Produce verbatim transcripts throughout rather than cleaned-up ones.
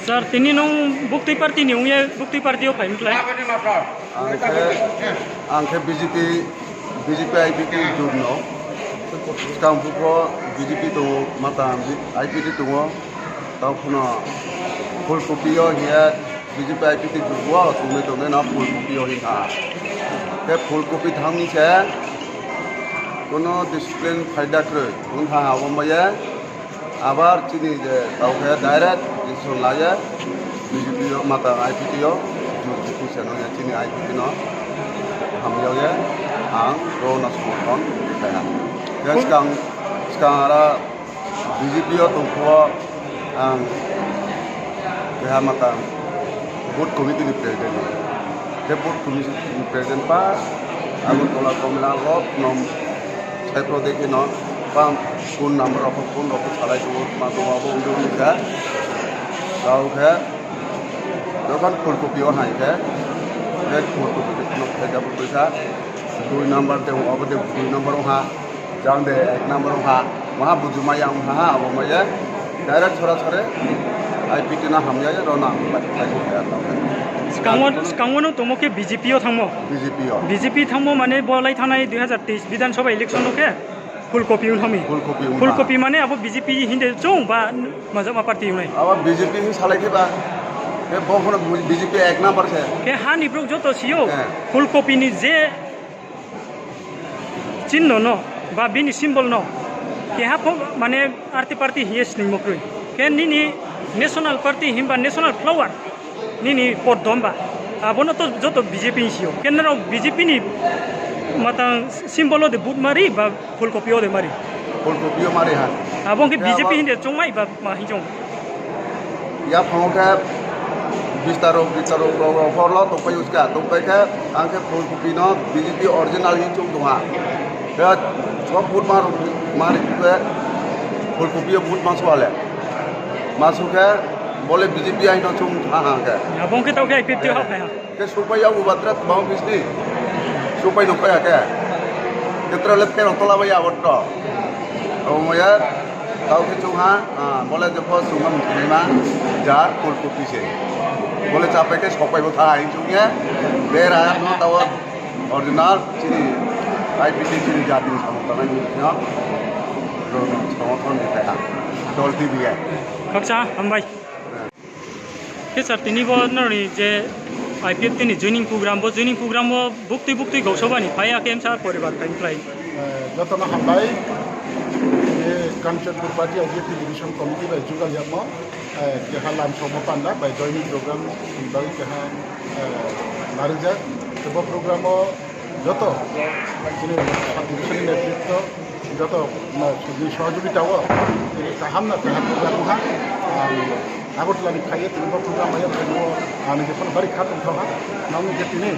Sir, tini nwng buktwi party ni wngya, buktwi party o phai mkhlai? Ang khe, ang khe B J P, B J P I P T jurno. Skang buko B J P tongo, mata I P T tongo. Tao phano full copy o hiya B J P I P T jurbo tongwi tongwi no full copy o hinkha. Khe full copy thangni se kono discipline phaida kwrwi wngkha, abo maya. Abar chini je tao khe direct decision laiya, B J P o mata I P T o, jur jiti seno ya chini I P T no hamya ya, ang rona somorthon kaiha. Ya skang, skang ara B J P o tongkho ang keha mata booth committee ni president. Khe booth committee ni president pa Agartala Komla o nom Saipro dekhe no, pam phone number rok, phone rok salai tongo, ma tongo, abo wngwi wngwi kha. Tao khe, jokhon full copy o hai khe, khe full copy khe phano khe jabo twi kha. Dui number de, abo de dui number o ha, jang de ek number o ha, waha buju maya wng ha, abo maya. Direct sorasori I P T no hamya ya, rona ang bai khlai kho kaya tong. Skangmo, skangmo no tomo khe B J P o thangmo? B J P o. B J P thangmo mane bo lai thanai dui hazar teis Bidhan Sabha election o khe full copy wng thangmi? Full copy wng Full thang. Copy mane abo B J P hinde chwng ba majakma party wngnai? Abo B J P hin salai khe ba. Khe bo hono B J P ek number se. Khe hani borok joto sio Eh. Full copy ni je chinno no ba bini symbol no keha pho mane arti party hiye sningmo krwi. Khe nini national party himba national flower nini poddom ba abono to joto B J P ni sio. Khe norok B J P ni matang symbol o de vote mari ba full copy o de mari? Full copy o mari ha. Abo hwnkhe Ya, B J P abo hinde chongmai ba ma hinchong? Yaphango khe bistarok, bistarok rok, rok horlo tongpai uska, tongpai khe ang khe full copy no B J P original hin chung tongha. Khe sok vote mar, mari khe full copy o vote masu ale. Masu khe bole B J P aino chung tha ha khe. Abo hwnkhe tao khe I P F T o hap phai ha. Khe supai yago batra bang bisni. Supai no kaya khe. Ketra le pero tola bai abot to. Omoya tao khe chungha, ah, bole jepho chungha mukhinima jar full copy se. Bole chapai khe sopai bo tha hai chungya. Bera no tao original chini I P T chini jati ni samung tanai ni no. Ro no samung ton ni taiha. Dol T V ya. Khaksa, hambai. Khe sir, tini bo norni je I P F T ni joining program, bo joining program o buktwi buktwi Gausoba ni phai, akhe msa poribar phai mkhlai. Eh, jotono hambai, je Kanchanpur Party I P F T Division Committee bai jugal yamo, eh, keha lam somo panda bai joining program ni bagwi keha, eh, narijak. Khe bo program o joto chini Division ni netritwo joto ma, ni sohojogita o kaham no kaham program wngkha. Ang Agartala ni phaiye tini bo program bai phaibo ang jephano bari kha tongthokha. Nang je tini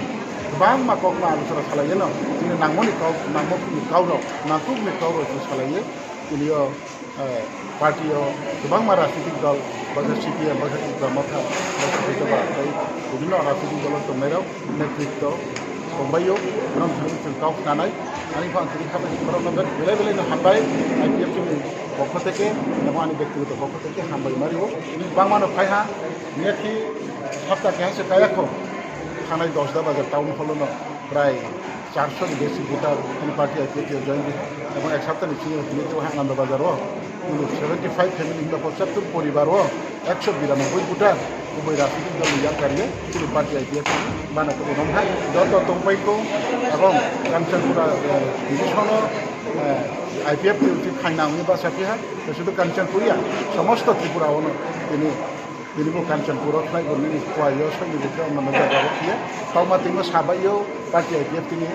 kwbangma kokma aluchara salaiyeno, tini nangmoni kok, nangmoni kok rok, nangkukni kok rok tini salaiye tini o eh, party o kwbangma rajnitik dol, baksa C P M, baksa Tipra Motha, baksa Jodha ba, tei bibhinno rajnitik dolo tongnairok netritwo tongbaio, bono thangwi chwng kok khnanai. Ani phan tini khapai borokno belai belai no hambai, I P F T ni pokho theke, abo ani bektigoto pokho theke hambai mario. Tini bangmano phaiha, nekhi sapta keha se kaya kho, thanai Dosda Bazar town hall no prai Charshor ni besi voter chini party I P F T o join di, ebong ek sapta ni simi tini to Ananda Bazar o seventy five family hinba pochattor poribar o ekso biranoboi voter kubui rajnitik dol ni yakarwi chini party I P F T ni bana to unom hai joto tongpai ko, ebong Kanchanpura, eh, division o, eh, I P F T o ti phaina wngwi basa phiha, to sudu Kanchanpur ya, somosto Tripura o no tini Tini bo Kanchanpur o khlai bo nini kuaio songni bwkha mano jaga o phiya. Tongma tini bo sabai o party I P F T ni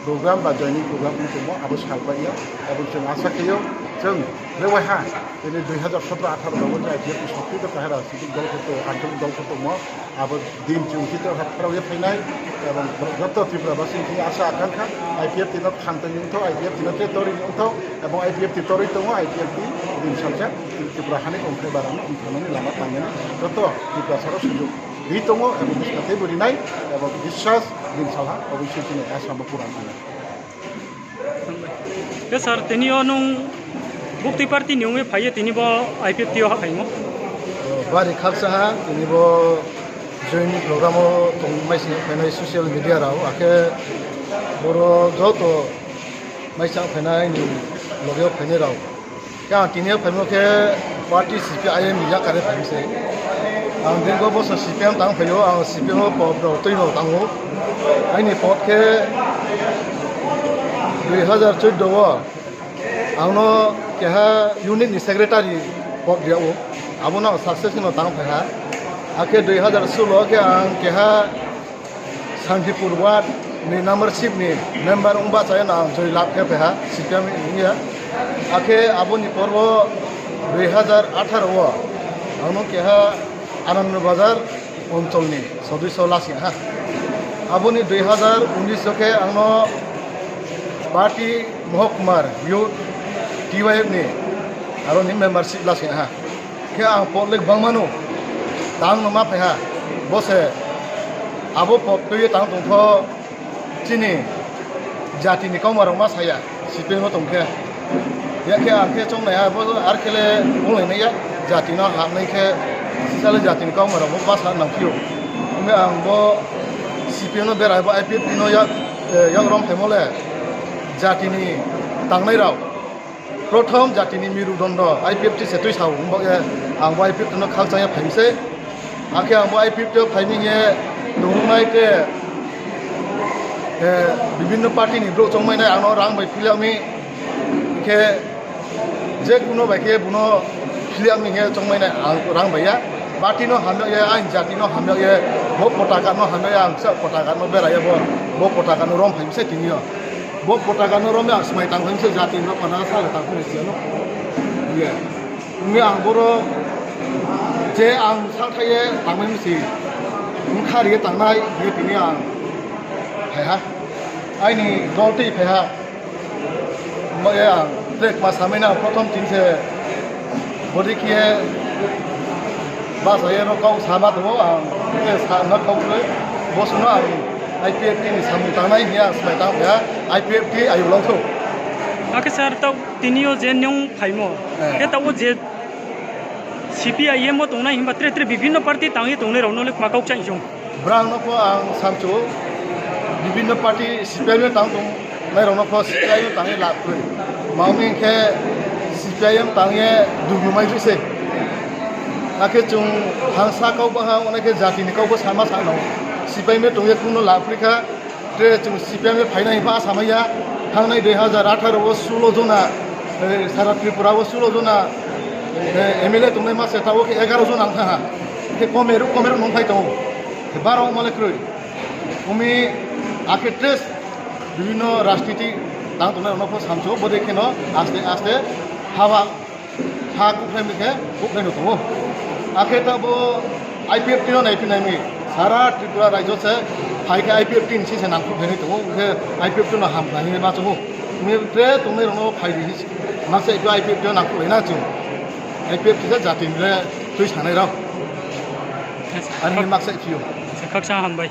program ba joining program wng tongmo abo salpai ya. Abo chwng asa khaio chwng rewai ha tini dui hazar sotro atharo logo je I P F T ni sokti to kahera sidik dol khe to anchalik dol khe tongmo abo din chwng chitro ha pherao ya phainai. Ebong joto Tripura basi ni asa akankha I P F T no khantoni wngthok, I P F T no tei torwi wngthok. Ebong I P F T torwi tongo, I P F T din salsa Tripura hani ongkhai barani ongkhaimani lama tangnani joto Tiprasarok sujuk ri tongo, ebong bwskango teibo rinai, ebong biswas din salha oboni simi Assam bo puran tongo. Ke sir, tini o nung bukti party ni ungwi phaiye tini bo I P F T o haphaimo? Bari khaksa ha, tini bo joining program o tongmai sini phainai social media rao, akhe boro joto maisang phainai ni loge o phainai rao. Khe ang tini o phaimo khe party C P I M ni yakare phaimse. Ang dirgo bosor C P M tang phaio, ang C P M o pop rok twi rok tango. Aini pop khe dui hazar chuddo o ang no keha unit ni secretary pop dia o. Abo no ang success no tang phaiha. Akhe dui hazar solo khe ang keha Santipur ward ni membership ni member wngba chaya no ang joy lab khe paiha C P M wngya. Akhe aboni porbo dui hazar atharo o ang no keha Anand Bazar onchol ni sodisyo lasing ha. Aboni dui hazar unis o khe ang no party Mohok Kumar youth T Y F ni aro ni membership lasing ha. Khe ang pot le bangmano, tang no ma phaiha, bose abo pot twi tang tongkho chini jati ni kauma rok ma saya, C P M o tongkhe. Ya khe ang khe chongnaiha, bo ar khe le wnglai nai ya, jati no hamnai khe, sisale jati ni kauma rok bo ma sa nang phio. Hwnwi ang bo C P M no berai bo I P F T no yak, eh, yak rom phaimo le jati ni tangnai rok. Prothom jatini mirudondo I P F T se twi sao, wngbo khe ang bo I P F T no khakchangya phaimse. Akhe ang bo I P F T o phaiming ye nungnai te, eh, bibinno party ni borok chongmai nai ano rang bai philami khe je kuno bai khe bono philami khe chongmai nai ang rang bai ya. Party no hamya ye, ang jati no hamya ye, bo potaka no hamya ye, ang sa potaka no berai ye bo, bo potaka no rom phaimse tini yo. Bo potaka no romwi ang swmai tang phai se jati no pana sa le tang phai se no. Ye. Wngwi ang boro je ang sa thai ye tang phai se. Wngkha ri ye tang nai ye tini ang phai ha. Aini dol tei phai ha. Mo ye ang trek ma samai na prothom tin se Bodi khe basa ye no kok sama tongo ang, khe sa no kok le bo sino ang I P F T ni samung tangnai hiya swmai tang ya I P F T ayu long thok. Akhe sir, tok tini o je nyong phaimo, eh, khe tok o je C P I M o tongnai himba tre tre bibhinno party tangwi tongnai rok no le ma kok chang chong. Brang no pho ang samchu bibhinno party C P I M tang tong nai rok no pho C P I M tangwi lab kwrwi. Mami khe C P I M tangye dugumai se. Akhe chung hangsa kok bahang onai khe jati ni kok bo sama sa no. C P I M tongye kuno lab kwrwi kha. Tre chung C P I M phainai ba samaya. Thangnai dui hazar atharo o sulo jona, eh, sara Tripura o sulo jona, eh, M L A tongnai ma se ta o khe egaro jona ang thaha. Khe komeru komeru nong phai tongo. Baro male kwrwi. Umi akhe tres bibhinno rajniti tang tongnai rokno pho samsio, bo de kheno aste aste haba ha kuphai mi khe kuphai no tongo. Akhe ta bo I P F T no nai phi nai mi sara Tripura rajyo se phai khe I P F T ni si se nang kuphai nai tongo, khe I P F T no ham khlai ni ma chungo. Umi tre tongnai rokno phai di, ma se I P F T no nang kuphai na chung. I P F T se jati ni le twi sanai rok. Ani ni maksa I P F T. Khaksa hambai.